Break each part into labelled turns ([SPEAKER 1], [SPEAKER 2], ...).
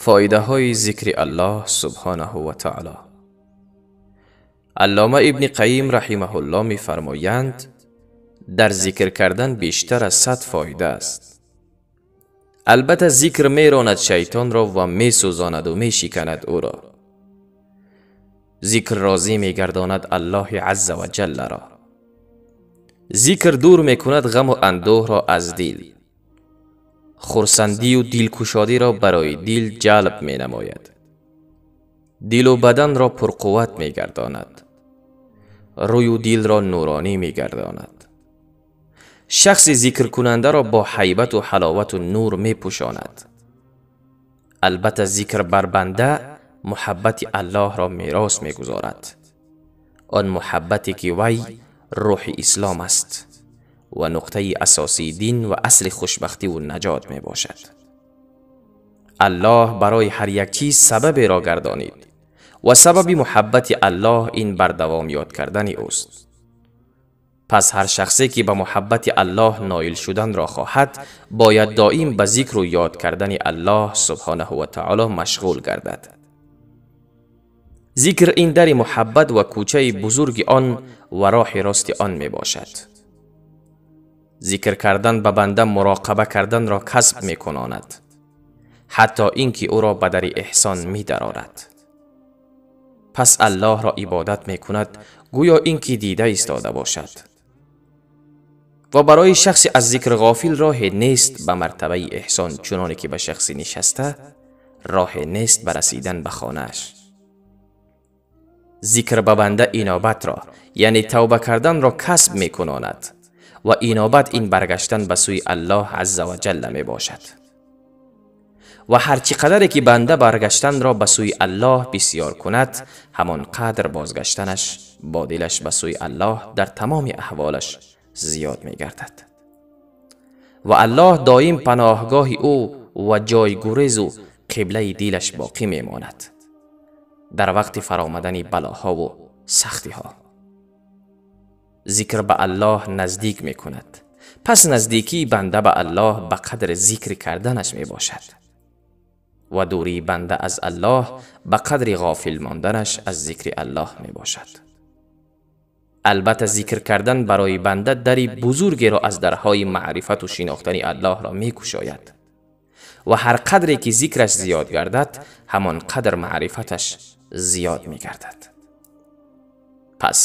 [SPEAKER 1] Фоидаҳои зикри Аллоҳ субҳонаҳу ва таъоло. Аллома Ибни Қайим раҳимаҳуллоҳ мефармоянд: дар зикр кардан бештар аз 100 фоида аст. Албатта зикр меронад шайтонро ва месӯзонаду мешиканад ӯро. Зикр розӣ мегардонад Аллоҳи азза ва ҷалларо. Зикр дур мекунад ғаму андӯҳро аз дил. Хурсандию дилкушодиро барои дил ҷалб менамояд. Дилу баданро пурқувват мегардонад. Рӯю дилро нуронӣ мегардонад. Шахси зикркунандаро бо ҳайбату ҳаловату нур мепӯшонад. Албатта зикр бар банда муҳаббати Аллоҳро мерос мегузорад. Он муҳаббате ки вай рӯҳи ислом аст ва нуқтаи асосии дин ва асли хушбахтиву наҷот мебошад. Аллоҳ барои ҳар як чиз сабаберо гардонид ва сабаби муҳаббати Аллоҳ ин бардавом ёд кардани ӯст. Пас ҳар шахсе ки ба муҳаббати Аллоҳ ноил шуданро хоҳад, бояд доим ба зикру ёд кардани Аллоҳ субҳонаҳу ва таъоло машғул гардад. Зикр ин дари муҳаббат ва кӯчаи бузурги он ва роҳи рости он мебошад. Зикр кардан ба банда муроқаба карданро касб мекунонад, ҳатто ин ки ӯро ба дари эҳсон медарорад. Пас Аллоҳро ибодат мекунад, гӯё ин ки дида истода бошад. Ва барои шахси аз зикр ғофил роҳе нест ба мартабаи эҳсон, чуноне ки ба шахси нишаста роҳе нест ба расидан ба хонааш. Зикр ба банда инобатро, яъне тавба карданро касб мекунонад ва инобат ин баргаштан ба сӯи Аллоҳ азза ва ҷалла мебошад. Ва ҳар чӣ қадаре ки банда баргаштанро ба сӯи Аллоҳ бисёр кунад, ҳамон қадр бозгаштанаш бо дилаш ба сӯи Аллоҳ дар тамоми аҳволаш зиёд мегардад. Ва Аллоҳ доим паноҳгоҳи ӯ ва ҷойгурезу қиблаи дилаш боқӣ мемонад дар вақти фаромадани балоҳову сахтиҳо. Зикр ба Аллоҳ наздик мекунад. Пас наздикии банда ба Аллоҳ ба қадри зикр карданаш мебошад ва дурии банда аз Аллоҳ ба қадри ғофил монданаш аз зикри Аллоҳ мебошад. Албатта зикр кардан барои банда дари бузургеро аз дарҳои маърифату шинохтани Аллоҳро мекушояд ва ҳар қадре ки зикраш зиёд гардад, ҳамон қадр маърифаташ зиёд мегардад. Пас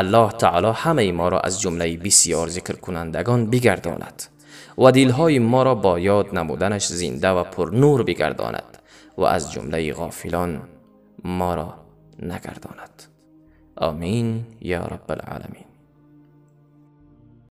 [SPEAKER 1] Аллоҳ таъоло ҳамаи моро аз ҷумлаи бисёр зикркунандагон бигардонад ва дилҳои моро бо ёд намуданаш зинда ва пурнур бигардонад ва аз ҷумлаи ғофилон моро нагардонад. Амин я Раббал Оламин.